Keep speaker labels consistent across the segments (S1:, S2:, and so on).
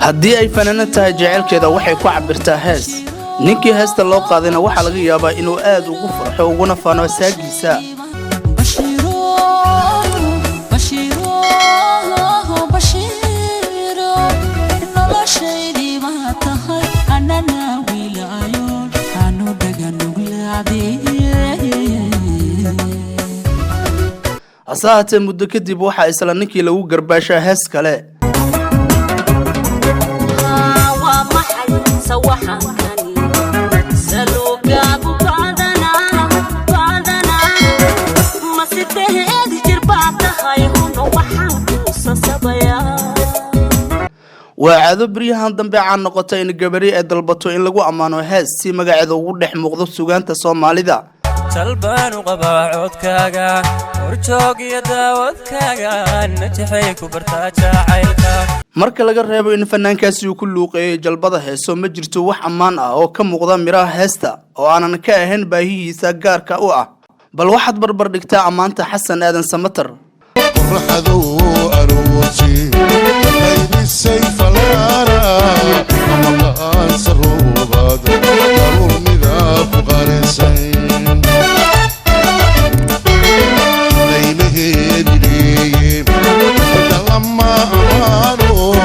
S1: Haddii ay fanaanad tahay, jaceylkeeda waxay ku cabirtaa hees. Ninkii heesta loo qaadayna waxaa laga yaabaa inuu aad ugu farxo uguna faano saagiisa.
S2: Bashiiro, Bashiiro, Bashiiro, noloshaydii baa tahay, anana wiilaayoon anu dhaga nuglaadee.
S1: Hase haatee, muddo kadib waxaa isla ninkii lagu garbaashaa hees kale.
S2: Waa maxay sawaxankani? Saluugaagu badanaa, badanaa, ma 8 jir baa tahay? Huno waxaan ku sasabayaa.
S1: Waa caado beryahan dambe caan noqota in gabari ay dalbato in lagu ammaano hees si magaceeda ugu dhex muuqdo sugaanta Soomaalida.
S3: Jalbaanu qabaa codkaaga, horjoog iyo daawadkaaga, najaxay ku bartaa jacaylka.
S1: Marka laga reebo in fanaankaasi uu ku luuqeeyey jalbada heeso, ma jirto wax ammaan ah oo ka muuqda midhaha heesta oo aanan ka ahayn baahihiisa gaarka u ah. Bal waxaad barbar dhigtaa ammaanta Xasan Aadan Samatar.
S4: Qoraxdu aroorti qaybisay falaara ama qaansa roobaad daruur midab ku qarisay laymaheedi leeye lama amaano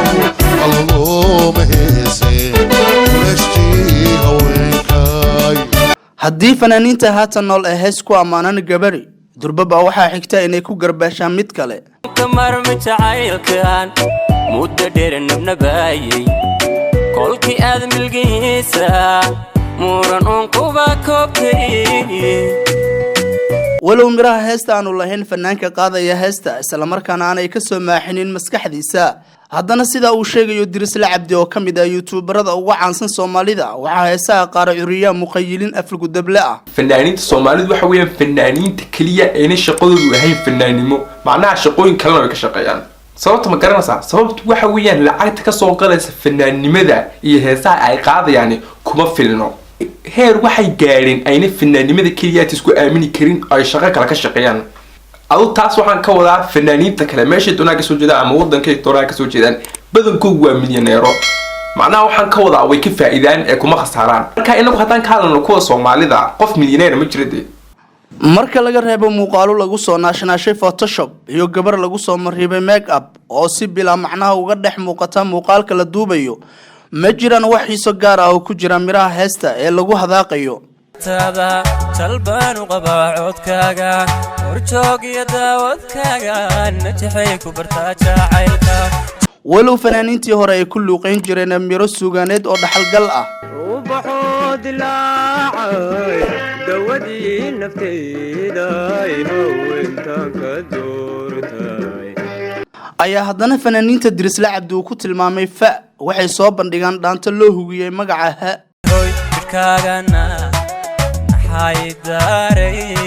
S4: allooma heese meeshtii haweenkay.
S1: Haddii fanaaniinta haatan nool ee hees ku ammaanan gabari, durbaba waxaa xigta inay ku garbaashaan mid kale.
S3: Ka marmi jacaylkan muddo dheer nabnabaayey, kolkii aad milgiisa muran uun kuba koobtay.
S1: Walow midhaha heesta aanu lahayn fanaanka qaadaya heesta, islamarkaana aanay ka soo maaxinin maskaxdiisa, haddana sida uu sheegayo Dirisle Cabdi oo ka mid ah youtuberada ugu caansan Soomaalida, waxaa heesaha qaara curiyaa muqayilin aflgudable ah.
S5: Fanaaniinta Soomaalidu waxa weeyaan fanaaniinta keliya ayna shaqadoodu ahayn fanaanimo, macnaha shaqooyin kalena way ka shaqeeyaan. Sababta ma garanaysaa? Sababtu waxa weeyaan lacagta kasoo galaysa fanaannimada iyo heesaha ay qaadayaan kuma filno. Heer waxay gaadheen ayna fanaannimada keliyaat isku aamini karin, ay shaqo kale ka shaqeeyaan. Adu taas waxaan ka wadaa fanaaniinta kale meeshay doonaan kasoo jeedaan ama wadankay doonaan kasoo jeedaan, badankoogu waa milyaneero. Macnaha waxaan ka wadaa way ka faa'iidaan ee kuma khasaaraan. Marka inagu haddaan ka hadalno kuwa Soomaalida, qof milyaneer ma jira dee.
S1: Marka laga reebo muuqaalo lagu soo naashnaashay Photoshop iyo gabar lagu soo mariibay make up oo si bilaa macnaha uga dhex muuqata muuqaalka la duubayo, ma jiraan wax xiiso gaar ah oo ku jira midhaha heesta ee lagu hadaaqayo.
S3: Tada jalbaanu qabaa codkaaga, horjoog iyo daawadkaaga, najaxay ku bartaa jacaylka.
S1: Walow fanaaniintii hore ay ku luuqayn jireen miro suugaaneed oo dhaxalgal ah,
S6: ubaxoo dilaacay, dawadii nafteyday, haweentan ka doortay,
S1: ayaa haddana fanaaniinta Dirisle Cabdi uu ku tilmaamay fa waxay soo bandhigaan dhaanto loo hugiyey magaca ha.
S3: Hoy, jidhkaagana maxay daaray?